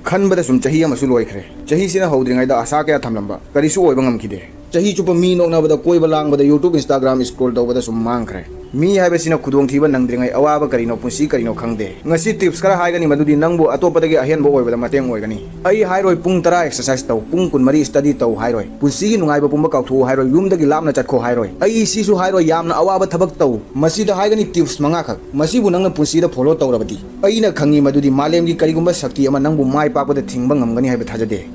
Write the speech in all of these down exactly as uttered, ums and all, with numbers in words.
ꯈꯟꯕꯗ ꯁꯨꯝ ꯆꯍꯤ ꯑꯃꯁꯨ ꯂꯣꯏꯈ꯭ꯔꯦ꯫ ꯆꯍꯤꯁꯤꯅ ꯍꯧꯗ꯭ꯔꯤꯉꯩꯗ ꯑꯁꯥ ꯀꯌꯥ ꯊꯝꯂꯝꯕ, ꯀꯔꯤꯁꯨ ꯑꯣꯏꯕ ꯉꯝꯈꯤꯗꯦ꯫ ꯆꯍꯤ ꯆꯨꯞꯄ ꯃꯤ ꯅꯣꯛꯅꯕꯗ, ꯀꯣꯏꯕ ꯂꯥꯡꯕꯗ, YouTube, Instagram scroll ꯇꯧꯕꯗ ꯁꯨꯝ ꯃꯥꯡꯈ꯭ꯔꯦ꯫ ꯃꯤ ꯍꯥꯏꯕꯁꯤꯅ ꯈꯨꯗꯣꯡꯊꯤꯕ ꯅꯪꯗ꯭ꯔꯤꯉꯩ ꯑꯋꯥꯕ ꯀꯔꯤꯅꯣ, ꯄꯨꯟꯁꯤ ꯀꯔꯤꯅꯣ ꯈꯪꯗꯦ꯫ ꯉꯁꯤ tips ꯈꯔ ꯍꯥꯏꯒꯅꯤ, ꯃꯗꯨꯗꯤ ꯅꯪꯕꯨ ꯑꯇꯣꯞꯄꯗꯒꯤ ꯑꯍꯦꯟꯕ ꯑꯣꯏꯕꯗ ꯃꯇꯦꯡ ꯑꯣꯏꯒꯅꯤ꯫ ꯑꯩ ꯍꯥꯏꯔꯣꯏ ꯄꯨꯡ ꯇꯔꯥ exercise ꯇꯧ, ꯄꯨꯡ ꯀꯨꯟꯃꯔꯤ study ꯇꯧ ꯍꯥꯏꯔꯣꯏ, ꯄꯨꯟꯁꯤꯒꯤ ꯅꯨꯡꯉꯥꯏꯕ ꯄꯨꯝꯕ ꯀꯥꯎꯊꯣꯛꯎ ꯍꯥꯏꯔꯣꯏ, ꯌꯨꯝꯗꯒꯤ ꯂꯥꯞꯅ ꯆꯠꯈꯣ ꯍꯥꯏꯔꯣꯏ꯫ ꯑꯩ ꯁꯤꯁꯨ ꯍꯥꯏꯔꯣꯏ ꯌꯥꯝꯅ ꯑꯋꯥꯕ ꯊꯕꯛ ꯇꯧ꯫ ꯃꯁꯤꯗ ꯍꯥꯏꯒꯅꯤ tips ꯃꯉꯥꯈꯛ꯫ ꯃꯁꯤꯕꯨ ꯅꯪꯅ ꯄꯨꯟꯁꯤꯗ follow ꯇꯧꯔꯕꯗꯤ, ꯑꯩꯅ ꯈꯪꯉꯤ ꯃꯗꯨꯗꯤ ꯃꯥꯂꯦꯝꯒꯤ ꯀꯔꯤꯒꯨꯝꯕ ꯁꯛꯇꯤ ꯑꯃ ꯅꯪꯕꯨ ꯃꯥꯏ ꯄꯥꯛꯄꯗ ꯊꯤꯡꯕ ꯉꯝꯒꯅꯤ ꯍꯥꯏꯕ ꯊꯥꯖꯗꯦ꯫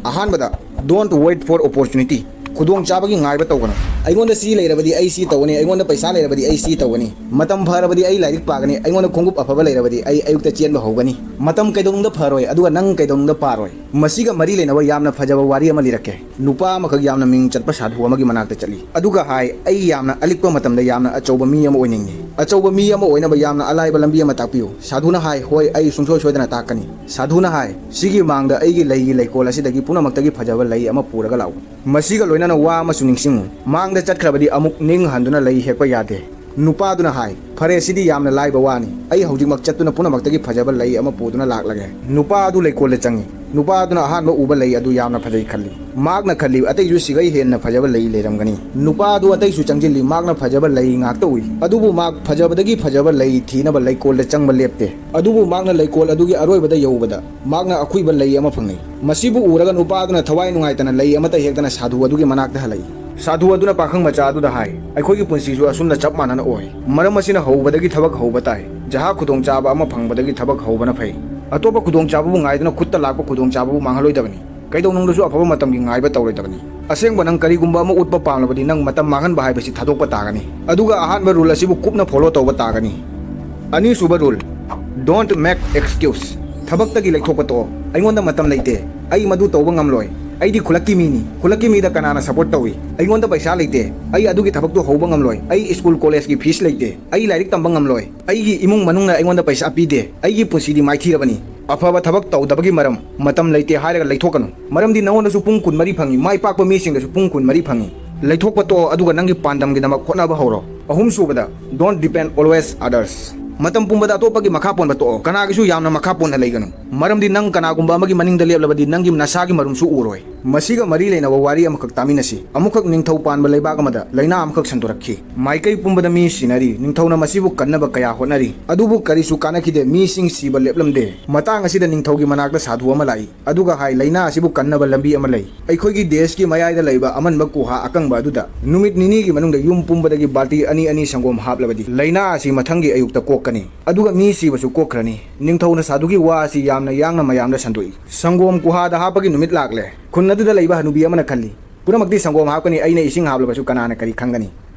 ꯑꯍꯥꯟꯕꯗ, don't wait for opportunity꯫ ꯈꯨꯗꯣꯡꯆꯥꯕꯒꯤ ꯉꯥꯏꯕ ꯇꯧꯒꯅꯨ꯫ ꯑꯩꯉꯣꯟꯗ ꯁꯤ ꯂꯩꯔꯕꯗꯤ ꯑꯩ ꯁꯤ ꯇꯧꯒꯅꯤ, ꯑꯩꯉꯣꯟꯗ ꯄꯩꯁꯥ ꯂꯩꯔꯕꯗꯤ ꯑꯩ ꯁꯤ ꯇꯧꯒꯅꯤ, ꯃꯇꯝ ꯐꯔꯕꯗꯤ ꯑꯩ ꯂꯥꯏꯔꯤꯛ ꯄꯥꯒꯅꯤ, ꯑꯩꯉꯣꯟꯗ ꯈꯣꯡꯎꯞ ꯑꯐꯕ ꯂꯩꯔꯕꯗꯤ ꯑꯩ ꯑꯌꯨꯛꯇ ꯆꯦꯟꯕ ꯍꯧꯒꯅꯤ꯫ ꯃꯇꯝ ꯀꯩꯗꯧꯅꯨꯡꯗ ꯐꯔꯣꯏ, ꯑꯗꯨꯒ ꯅꯪ ꯀꯩꯗꯧꯅꯨꯡꯗ ꯄꯥꯔꯣꯏ꯫ ꯃꯁꯤꯒ ꯃꯔꯤ ꯂꯩꯅꯕ ꯌꯥꯝꯅ ꯐꯖꯕ ꯋꯥꯔꯤ ꯑꯃ ꯂꯤꯔꯛꯀꯦ꯫ ꯅꯨꯄꯥ ꯑꯃꯈꯛ ꯌꯥꯝꯅ ꯃꯤꯡ ꯆꯠꯄ ꯁꯥꯙꯨ ꯑꯃꯒꯤ ꯃꯅꯥꯛꯇ ꯆꯠꯂꯤ꯫ ꯑꯗꯨꯒ ꯍꯥꯏ, "ꯑꯩ ꯌꯥꯝꯅ ꯑꯂꯤꯛꯄ ꯃꯇꯝꯗ ꯌꯥꯝꯅ ꯑꯆꯧꯕ ꯃꯤ ꯑꯃ ꯑꯣꯏꯅꯤꯡꯉꯤ꯫ ꯑꯆꯧꯕ ꯃꯤ ꯑꯃ ꯑꯣꯏꯅꯕ ꯌꯥꯝꯅ ꯑꯂꯥꯏꯕ ꯂꯝꯕꯤ ꯑꯃ ꯇꯥꯛꯄꯤꯌꯨ꯫" ꯁꯥꯙꯨꯅ ꯍꯥꯏ, "ꯍꯣꯏ, ꯑꯩ ꯁꯨꯡꯁꯣꯏ ꯁꯣꯏꯗꯅ ꯇꯥꯛꯀꯅꯤ꯫" ꯁꯥꯙꯨꯅ ꯍꯥꯏ, "ꯁꯤꯒꯤ ꯃꯥꯡꯗ ꯑꯩꯒꯤ ꯂꯩꯒꯤ ꯂꯩꯀꯣꯜ ꯑꯁꯤꯗꯒꯤ ꯄꯨꯝꯅꯃꯛꯇꯒꯤ ꯐꯖꯕ ꯂꯩ ꯑꯃ ꯄꯨꯔꯒ ꯂꯥꯛꯎ꯫ ꯃꯁꯤꯒ ꯂꯣꯏꯅꯅ ꯋꯥ ꯑꯃꯁꯨ ꯅꯤꯡꯁꯤꯡꯉꯨ, ꯃꯥꯡꯗ ꯆꯠꯈ꯭ꯔꯕꯗꯤ ꯑꯃꯨꯛ ꯅꯤꯡ ꯍꯟꯗꯨꯅ ꯂꯩ ꯍꯦꯛꯄ ꯌꯥꯗꯦ꯫" ꯅꯨꯄꯥꯗꯨꯅ ꯍꯥꯏ, "ꯐꯔꯦ, ꯁꯤꯗꯤ ꯌꯥꯝꯅ ꯂꯥꯏꯕ ꯋꯥꯅꯤ꯫ ꯑꯩ ꯍꯧꯖꯤꯛꯃꯛ ꯆꯠꯇꯨꯅ ꯄꯨꯝꯅꯃꯛꯇꯒꯤ ꯐꯖꯕ ꯂꯩ ꯑꯃ ꯄꯨꯗꯨꯅ ꯂꯥꯛꯂꯒꯦ꯫" ꯅꯨꯄꯥ ꯑꯗꯨ ꯂꯩꯀꯣꯜꯗ ꯆꯪꯉꯤ꯫ ꯅꯨꯄꯥ ꯑꯗꯨꯅ ꯑꯍꯥꯟꯕ ꯎꯕ ꯂꯩ ꯑꯗꯨ ꯌꯥꯝꯅ ꯐꯖꯩ ꯈꯜꯂꯤ꯫ ꯃꯍꯥꯛꯅ ꯈꯜꯂꯤ, "ꯑꯇꯩꯁꯨ ꯁꯤꯒꯩ ꯍꯦꯟꯅ ꯐꯖꯕ ꯂꯩ ꯂꯩꯔꯝꯒꯅꯤ꯫" ꯅꯨꯄꯥ ꯑꯗꯨ ꯑꯇꯩꯁꯨ ꯆꯪꯁꯤꯜꯂꯤ꯫ ꯃꯍꯥꯛꯅ ꯐꯖꯕ ꯂꯩ ꯉꯥꯛꯇ ꯎꯏ꯫ ꯑꯗꯨꯕꯨ ꯃꯍꯥꯛ ꯐꯖꯕꯗꯒꯤ ꯐꯖꯕ ꯂꯩ ꯊꯤꯅꯕ ꯂꯩꯀꯣꯜꯗ ꯆꯪꯕ ꯂꯦꯞꯇꯦ꯫ ꯑꯗꯨꯕꯨ ꯃꯍꯥꯛꯅ ꯂꯩꯀꯣꯜ ꯑꯗꯨꯒꯤ ꯑꯔꯣꯏꯕꯗ ꯌꯧꯕꯗ, ꯃꯍꯥꯛꯅ ꯑꯈꯨꯏꯕ ꯂꯩ ꯑꯃ ꯐꯪꯅꯩ꯫ ꯃꯁꯤꯕꯨ ꯎꯔꯒ ꯅꯨꯄꯥ ꯑꯗꯨꯅ ꯊꯋꯥꯏ ꯅꯨꯡꯉꯥꯏꯇꯅ ꯂꯩ ꯑꯃꯠꯇ ꯍꯦꯛꯇꯅ ꯁꯥꯙꯨ ꯑꯗꯨꯒꯤ ꯃꯅꯥꯛꯇ ꯍꯜꯂꯛꯏ꯫ ꯁꯥꯙꯨ ꯑꯗꯨꯅ ꯄꯥꯈꯪ ꯃꯆꯥ ꯑꯗꯨꯗ ꯍꯥꯏ, "ꯑꯩꯈꯣꯏꯒꯤ ꯄꯨꯟꯁꯤꯁꯨ ꯑꯁꯨꯝꯅ ꯆꯞ ꯃꯥꯟꯅꯅ ꯑꯣꯏ꯫ ꯃꯔꯝ ꯑꯁꯤꯅ ꯍꯧꯕꯗꯒꯤ ꯊꯕꯛ ꯍꯧꯕ ꯇꯥꯏ꯫ ꯖꯍꯥ ꯈꯨꯗꯣꯡꯆꯥꯕ ꯑꯃ ꯐꯪꯕꯗꯒꯤ ꯊꯕꯛ ꯍꯧꯕꯅ ꯐꯩ꯫ ꯑꯇꯣꯞꯄ ꯈꯨꯗꯣꯡꯆꯥꯕꯕꯨ ꯉꯥꯏꯗꯨꯅ ꯈꯨꯠꯇ ꯂꯥꯛꯄ ꯈꯨꯗꯣꯡꯆꯥꯕꯕꯨ ꯃꯥꯡꯍꯜꯂꯣꯏꯗꯕꯅꯤ꯫ ꯀꯩꯗꯧꯅꯨꯡꯗꯁꯨ ꯑꯐꯕ ꯃꯇꯝꯒꯤ ꯉꯥꯏꯕ ꯇꯧꯔꯣꯏꯗꯕꯅꯤ꯫ ꯑꯁꯦꯡꯕ ꯅꯪ ꯀꯔꯤꯒꯨꯝꯕ ꯑꯃ ꯎꯠꯄ ꯄꯥꯝꯂꯕꯗꯤ ꯅꯪ ꯃꯇꯝ ꯃꯥꯡꯍꯟꯕ ꯍꯥꯏꯕꯁꯤ ꯊꯥꯗꯣꯛꯄ ꯇꯥꯒꯅꯤ꯫ ꯑꯗꯨꯒ ꯑꯍꯥꯟꯕ rule ꯑꯁꯤꯕꯨ ꯀꯨꯞꯅ follow ꯇꯧꯕ ꯇꯥꯒꯅꯤ꯫" ꯑꯅꯤꯁꯨꯕ rule, don't make excuse꯫ ꯊꯕꯛꯇꯒꯤ ꯂꯩꯊꯣꯛꯄ ꯇꯣꯛꯑꯣ꯫ "ꯑꯩꯉꯣꯟꯗ ꯃꯇꯝ ꯂꯩꯇꯦ꯫ ꯑꯩ ꯃꯗꯨ ꯇꯧꯕ ꯉꯝꯂꯣꯏ꯫ ꯑꯩꯗꯤ ꯈꯨꯜꯂꯛꯀꯤ ꯃꯤꯅꯤ꯫ ꯈꯨꯜꯂꯛꯀꯤ ꯃꯤꯗ ꯀꯅꯥꯅ support ꯇꯧꯏ? ꯑꯩꯉꯣꯟꯗ ꯄꯩꯁꯥ ꯂꯩꯇꯦ꯫ ꯑꯩ ꯑꯗꯨꯒꯤ ꯊꯕꯛꯇꯨ ꯍꯧꯕ ꯉꯝꯂꯣꯏ꯫ ꯑꯩ school college ꯀꯤ fees ꯂꯩꯇꯦ꯫ ꯑꯩ ꯂꯥꯏꯔꯤꯛ ꯇꯝꯕ ꯉꯝꯂꯣꯏ꯫ ꯑꯩꯒꯤ ꯏꯃꯨꯡ ꯃꯅꯨꯡꯅ ꯑꯩꯉꯣꯟꯗ ꯄꯩꯁꯥ ꯄꯤꯗꯦ꯫ ꯑꯩꯒꯤ ꯄꯨꯟꯁꯤꯗꯤ ꯃꯥꯏꯊꯤꯔꯕꯅꯤ꯫" ꯑꯐꯕ ꯊꯕꯛ ꯇꯧꯗꯕꯒꯤ ꯃꯔꯝ, ꯃꯇꯝ ꯂꯩꯇꯦ ꯍꯥꯏꯔꯒ ꯂꯩꯊꯣꯛꯀꯅꯨ꯫ ꯃꯔꯝꯗꯤ ꯅꯉꯣꯟꯗꯁꯨ ꯄꯨꯡ ꯀꯨꯟꯃꯔꯤ ꯐꯪꯏ, ꯃꯥꯏ ꯄꯥꯛꯄ ꯃꯤꯁꯤꯡꯗꯁꯨ ꯄꯨꯡ ꯀꯨꯟꯃꯔꯤ ꯐꯪꯏ꯫ ꯂꯩꯊꯣꯛꯄ ꯇꯣꯛꯑꯣ, ꯑꯗꯨꯒ ꯅꯪꯒꯤ ꯄꯥꯟꯗꯝꯒꯤꯗꯃꯛ ꯍꯣꯠꯅꯕ ꯍꯧꯔꯣ꯫ ꯑꯍꯨꯝꯁꯨꯕꯗ, don't depend always others꯫ ꯃꯇꯝ ꯄꯨꯝꯕꯗ ꯑꯇꯣꯞꯄꯒꯤ ꯃꯈꯥ ꯄꯣꯟꯕ ꯇꯣꯛꯑꯣ, ꯀꯅꯥꯒꯤꯁꯨ ꯌꯥꯝꯅ ꯃꯈꯥ ꯄꯣꯟꯅ ꯂꯩꯒꯅꯨ꯫ ꯃꯔꯝꯗꯤ ꯅꯪ ꯀꯅꯥꯒꯨꯝꯕ ꯑꯃꯒꯤ ꯃꯅꯤꯡꯗ ꯂꯦꯞꯂꯕꯗꯤ ꯅꯪꯒꯤ ꯅꯁꯥꯒꯤ ꯃꯔꯨꯝꯁꯨ ꯎꯔꯣꯏ꯫ ꯃꯁꯤꯒ ꯃꯔꯤ ꯂꯩꯅꯕ ꯋꯥꯔꯤ ꯑꯃꯈꯛ ꯇꯥꯃꯤꯟꯅꯁꯤ꯫ ꯑꯃꯨꯛꯈꯛ ꯅꯤꯡꯊꯧ ꯄꯥꯟꯕ ꯂꯩꯕꯥꯛ ꯑꯃꯗ ꯂꯥꯏꯅꯥ ꯑꯃꯈꯛ ꯁꯟꯗꯣꯔꯛꯈꯤ꯫ ꯃꯥꯏꯀꯩ ꯄꯨꯝꯕꯗ ꯃꯤ ꯁꯤꯅꯔꯤ꯫ ꯅꯤꯡꯊꯧꯅ ꯃꯁꯤꯕꯨ ꯀꯟꯅꯕ ꯀꯌꯥ ꯍꯣꯠꯅꯔꯤ, ꯑꯗꯨꯕꯨ ꯀꯔꯤꯁꯨ ꯀꯥꯟꯅꯈꯤꯗꯦ꯫ ꯃꯤꯁꯤꯡ ꯁꯤꯕ ꯂꯦꯞꯂꯝꯗꯦ꯫ ꯃꯇꯥꯡ ꯑꯁꯤꯗ ꯅꯤꯡꯊꯧꯒꯤ ꯃꯅꯥꯛꯇ ꯁꯥꯙꯨ ꯑꯃ ꯂꯥꯛꯏ꯫ ꯑꯗꯨꯒ ꯍꯥꯏ, "ꯂꯥꯏꯅꯥ ꯑꯁꯤꯕꯨ ꯀꯟꯅꯕ ꯂꯝꯕꯤ ꯑꯃ ꯂꯩ꯫ ꯑꯩꯈꯣꯏꯒꯤ ꯗꯦꯁꯀꯤ ꯃꯌꯥꯏꯗ ꯂꯩꯕ ꯑꯃꯟꯕ ꯀꯨꯍꯥ ꯑꯀꯪꯕ ꯑꯗꯨꯗ ꯅꯨꯃꯤꯠ ꯅꯤꯅꯤꯒꯤ ꯃꯅꯨꯡꯗ ꯌꯨꯝ ꯄꯨꯝꯕꯗꯒꯤ ꯕꯥꯜꯇꯤ ꯑꯅꯤ ꯑꯅꯤ ꯁꯪꯒꯣꯝ ꯍꯥꯞꯂꯕꯗꯤ ꯂꯥꯏꯅꯥ ꯑꯁꯤ ꯃꯊꯪꯒꯤ ꯑꯌꯨꯛꯇ ꯀꯣꯛꯀꯅꯤ꯫ ꯑꯗꯨꯒ ꯃꯤ ꯁꯤꯕꯁꯨ ꯀꯣꯛꯈ꯭ꯔꯅꯤ꯫" ꯅꯤꯡꯊꯧꯅ ꯁꯥꯙꯨꯒꯤ ꯋꯥ ꯑꯁꯤ ꯌꯥꯝꯅ ꯌꯥꯡꯅ ꯃꯌꯥꯝꯗ ꯁꯟꯗꯣꯛꯏ꯫ ꯁꯪꯒꯣꯝ ꯀꯨꯍꯥꯗ ꯍꯥꯞꯄꯒꯤ ꯅꯨꯃꯤꯠ ꯂꯥꯛꯂꯦ꯫ ꯈꯨꯟ ꯑꯗꯨꯗ ꯂꯩꯕ ꯍꯅꯨꯕꯤ ꯑꯃꯅ ꯈꯜꯂꯤ, "ꯄꯨꯝꯅꯃꯛꯇꯤ ꯁꯪꯒꯣꯝ ꯍꯥꯞꯀꯅꯤ, ꯑꯩꯅ ꯏꯁꯤꯡ ꯍꯥꯞꯂꯕꯁꯨ ꯀꯅꯥꯅ ꯀꯔꯤ ꯈꯪꯒꯅꯤ?"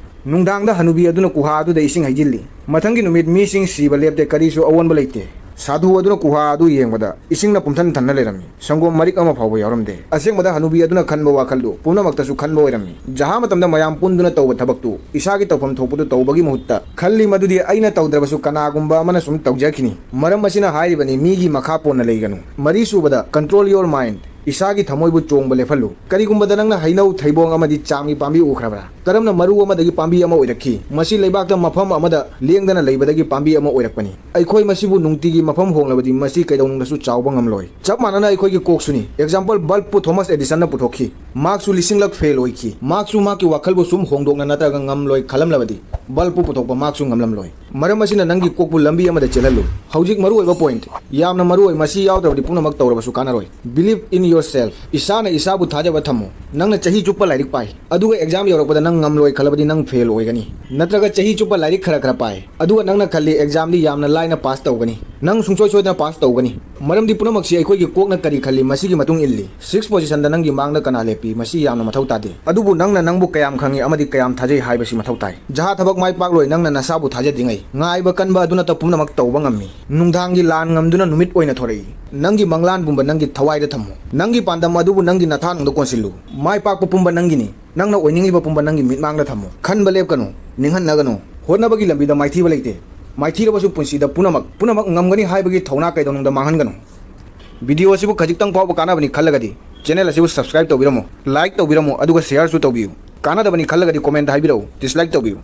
ꯅꯨꯡꯗꯥꯡꯗ ꯍꯅꯨꯕꯤ ꯑꯗꯨꯅ ꯀꯨꯍꯥ ꯑꯗꯨꯗ ꯏꯁꯤꯡ ꯍꯩꯖꯤꯜꯂꯤ꯫ ꯃꯊꯪꯒꯤ ꯅꯨꯃꯤꯠ ꯃꯤꯁꯤꯡ ꯁꯤꯕ ꯂꯦꯞꯇꯦ, ꯀꯔꯤꯁꯨ ꯑꯑꯣꯟꯕ ꯂꯩꯇꯦ꯫ ꯁꯥꯙꯨ ꯑꯗꯨꯅ ꯀꯨꯍꯥ ꯑꯗꯨ ꯌꯦꯡꯕꯗ ꯏꯁꯤꯡꯅ ꯄꯨꯝꯊꯟ ꯊꯟꯅ ꯂꯩꯔꯝꯃꯤ꯫ ꯁꯪꯒꯣꯝ ꯃꯔꯤꯛ ꯑꯃ ꯐꯥꯎꯕ ꯌꯥꯎꯔꯝꯗꯦ꯫ ꯑꯁꯦꯡꯕꯗ ꯍꯅꯨꯕꯤ ꯑꯗꯨꯅ ꯈꯟꯕ ꯋꯥꯈꯜꯗꯨ ꯄꯨꯝꯅꯃꯛꯇꯁꯨ ꯈꯟꯕ ꯑꯣꯏꯔꯝꯃꯤ꯫ ꯖꯍꯥ ꯃꯇꯝꯗ ꯃꯌꯥꯝ ꯄꯨꯟꯗꯨꯅ ꯇꯧꯕ ꯊꯕꯛꯇꯨ ꯏꯁꯥꯒꯤ ꯇꯧꯐꯝ ꯊꯣꯛꯄꯗꯨ ꯇꯧꯕꯒꯤ ꯃꯍꯨꯠꯇ ꯈꯜꯂꯤ ꯃꯗꯨꯗꯤ ꯑꯩꯅ ꯇꯧꯗ꯭ꯔꯕꯁꯨ ꯀꯅꯥꯒꯨꯝꯕ ꯑꯃꯅ ꯁꯨꯝ ꯇꯧꯖꯈꯤꯅꯤ꯫ ꯃꯔꯝ ꯑꯁꯤꯅ ꯍꯥꯏꯔꯤꯕꯅꯤ, ꯃꯤꯒꯤ ꯃꯈꯥ ꯄꯣꯟꯅ ꯂꯩꯒꯅꯨ꯫ ꯃꯔꯤꯁꯨꯕꯗ, control your mind꯫ ꯏꯁꯥꯒꯤ ꯊꯃꯣꯏꯕꯨ ꯆꯣꯡꯕ ꯂꯦꯞꯍꯜꯂꯨ꯫ ꯀꯔꯤꯒꯨꯝꯕꯗ ꯅꯪꯅ ꯍꯩꯅꯧ, ꯊꯩꯕꯣꯡ ꯑꯃꯗꯤ ꯆꯥꯝꯒꯤ ꯄꯥꯝꯕꯤ ꯎꯈ꯭ꯔꯕ꯭ꯔꯥ? ꯀꯔꯝꯅ ꯃꯔꯨ ꯑꯃꯗꯒꯤ ꯄꯥꯝꯕꯤ ꯑꯃ ꯑꯣꯏꯔꯛꯈꯤ? ꯃꯁꯤ ꯂꯩꯕꯥꯛꯇ ꯃꯐꯝ ꯑꯃꯗ ꯂꯦꯡꯗꯅ ꯂꯩꯕꯗꯒꯤ ꯄꯥꯝꯕꯤ ꯑꯃ ꯑꯣꯏꯔꯛꯄꯅꯤ꯫ ꯑꯩꯈꯣꯏ ꯃꯁꯤꯕꯨ ꯅꯨꯡꯇꯤꯒꯤ ꯃꯐꯝ ꯍꯣꯡꯂꯕꯗꯤ ꯃꯁꯤ ꯀꯩꯗꯧꯅꯨꯡꯗꯁꯨ ꯆꯥꯎꯕ ꯉꯝꯂꯣꯏ꯫ ꯆꯞ ꯃꯥꯟꯅꯅ ꯑꯩꯈꯣꯏꯒꯤ ꯀꯣꯛꯁꯨꯅꯤ꯫ Example, bulb ꯄꯨ ꯊꯣꯃꯁ ꯑꯦꯗꯤꯁꯟꯅ ꯄꯨꯊꯣꯛꯈꯤ꯫ ꯃꯍꯥꯛꯁꯨ ꯂꯤꯁꯤꯡꯂꯛ ꯐꯦꯜ ꯑꯣꯏꯈꯤ꯫ ꯃꯍꯥꯛꯁꯨ ꯃꯍꯥꯛꯀꯤ ꯋꯥꯈꯜꯕꯨ ꯁꯨꯝ ꯍꯣꯡꯗꯣꯛꯅ ꯅꯠꯇ꯭ꯔꯒ ꯉꯝꯂꯣꯏ ꯈꯜꯂꯝꯂꯕꯗꯤ bulb ꯄꯨ ꯄꯨꯊꯣꯛꯄ ꯃꯍꯥꯛꯁꯨ ꯉꯝꯂꯝꯂꯣꯏ꯫ ꯃꯔꯝ ꯑꯁꯤꯅ ꯅꯪꯒꯤ ꯀꯣꯛꯄꯨ ꯂꯝꯕꯤ ꯑꯃꯗ ꯆꯦꯜꯍꯜꯂꯨ꯫ ꯍꯧꯖꯤꯛ ꯃꯔꯨꯑꯣꯏꯕ point, ꯌꯥꯝꯅ ꯃꯔꯨꯑꯣꯏ, ꯃꯁꯤ ꯌꯥꯎꯗ꯭ꯔꯕꯗꯤ ꯄꯨꯝꯅꯃꯛ ꯇꯧꯔꯕꯁꯨ ꯀꯥꯟꯅꯔꯣꯏ꯫ Believe in yourself꯫ ꯏꯁꯥꯅ ꯏꯁꯥꯕꯨ ꯊꯥꯖꯕ ꯊꯝꯃꯨ꯫ ꯅꯪꯅ ꯆꯍꯤ ꯆꯨꯞꯄ ꯂꯥꯏꯔꯤꯛ ꯄꯥꯏ, ꯑꯗꯨꯒ exam ꯌꯧꯔꯛꯄꯗ ꯅꯪ ꯉꯝꯂꯣꯏ ꯈꯜꯂꯕꯗꯤ ꯅꯪ ꯐꯦꯜ ꯑꯣꯏꯒꯅꯤ꯫ ꯅꯠꯇ꯭ꯔꯒ ꯆꯍꯤ ꯆꯨꯞꯄ ꯂꯥꯏꯔꯤꯛ ꯈꯔ ꯈꯔ ꯄꯥꯏ, ꯑꯗꯨꯒ ꯅꯪꯅ ꯈꯜꯂꯤ examꯗꯤ ꯌꯥꯝꯅ ꯂꯥꯏꯅ ꯄꯥꯁ ꯇꯧꯒꯅꯤ, ꯅꯪ ꯁꯨꯡꯁꯣꯏ ꯁꯣꯏꯗꯅ ꯄꯥꯁ ꯇꯧꯒꯅꯤ꯫ ꯃꯔꯝꯗꯤ ꯄꯨꯝꯅꯃꯛꯁꯤ ꯑꯩꯈꯣꯏꯒꯤ ꯀꯣꯛꯅ ꯀꯔꯤ ꯈꯜꯂꯤ ꯃꯁꯤꯒꯤ ꯃꯇꯨꯡ ꯏꯜꯂꯤ꯫ Six positionꯗ ꯅꯪꯒꯤ ꯃꯥꯡꯗ ꯀꯅꯥ ꯂꯦꯞꯄꯤ ꯃꯁꯤ ꯌꯥꯝꯅ ꯃꯊꯧ ꯇꯥꯗꯦ꯫ ꯑꯗꯨꯕꯨ ꯅꯪꯅ ꯅꯪꯕꯨ ꯀꯌꯥꯝ ꯈꯪꯉꯤ ꯑꯃꯗꯤ ꯀꯌꯥꯝ ꯊꯥꯖꯩ ꯍꯥꯏꯕꯁꯤ ꯃꯊꯧ ꯇꯥꯏ꯫ ꯖꯍꯥ ꯊꯕꯛ ꯃꯥꯏ ꯄꯥꯛꯂꯣꯏ ꯅꯪꯅ ꯅꯁꯥꯕꯨ ꯊꯥꯖꯗ꯭ꯔꯤꯉꯩ꯫ ꯉꯥꯏꯕ ꯀꯟꯕ ꯑꯗꯨꯅꯇ ꯄꯨꯝꯅꯃꯛ ꯇꯧꯕ ꯉꯝꯃꯤ꯫ ꯅꯨꯡꯗꯥꯡꯒꯤ ꯂꯥꯟ ꯉꯝꯗꯨꯅ ꯅꯨꯃꯤꯠ ꯑꯣꯏꯅ ꯊꯣꯔꯛꯏ꯫ ꯅꯪꯒꯤ ꯃꯪꯂꯥꯟ ꯄꯨꯝꯕ ꯅꯪꯒꯤ ꯊꯋꯥꯏꯗ ꯊꯝꯃꯨ꯫ ꯅꯪꯒꯤ ꯄꯥꯟꯗꯝ ꯑꯗꯨꯕꯨ ꯅꯪꯒꯤ ꯅꯊꯥꯅꯨꯡꯗ ꯀꯣꯟꯁꯤꯜꯂꯨ꯫ ꯃꯥꯏ ꯄꯥꯛꯄ ꯄꯨꯝꯕ ꯅꯪꯒꯤꯅꯤ꯫ ꯅꯪꯅ ꯑꯣꯏꯅꯤꯡꯂꯤꯕ ꯄꯨꯝꯕ ꯅꯪꯒꯤ ꯃꯤꯠꯃꯥꯡꯗ ꯊꯝꯃꯨ꯫ ꯈꯟꯕ ꯂꯦꯞꯀꯅꯨ꯫ ꯅꯤꯡꯍꯟꯅꯒꯅꯨ꯫ ꯍꯣꯠꯅꯕꯒꯤ ꯂꯝꯕꯤꯗ ꯃꯥꯏꯊꯤꯕ ꯂꯩꯇꯦ꯫ ꯃꯥꯏꯊꯤꯔꯕꯁꯨ ꯄꯨꯟꯁꯤꯗ ꯄꯨꯝꯅꯃꯛ, ꯄꯨꯝꯅꯃꯛ ꯉꯝꯒꯅꯤ ꯍꯥꯏꯕꯒꯤ ꯊꯧꯅꯥ ꯀꯩꯗꯧꯅꯨꯡꯗ ꯃꯥꯡꯍꯟꯒꯅꯨ꯫ Video ꯑꯁꯤꯕꯨ ꯈꯖꯤꯛꯇꯪ ꯐꯥꯎꯕ ꯀꯥꯟꯅꯕꯅꯤ ꯈꯜꯂꯒꯗꯤ channel ꯑꯁꯤꯕꯨ subscribe ꯇꯧꯕꯤꯔꯝꯃꯨ, like ꯇꯧꯕꯤꯔꯝꯃꯨ, ꯑꯗꯨꯒ shareꯁꯨ ꯇꯧꯕꯤꯌꯨ꯫ ꯀꯥꯟꯅꯗꯕꯅꯤ ꯈꯜꯂꯒꯗꯤ comment ꯍꯥꯏꯕꯤꯔꯛꯎ, dislike ꯇꯧꯕꯤꯌꯨ꯫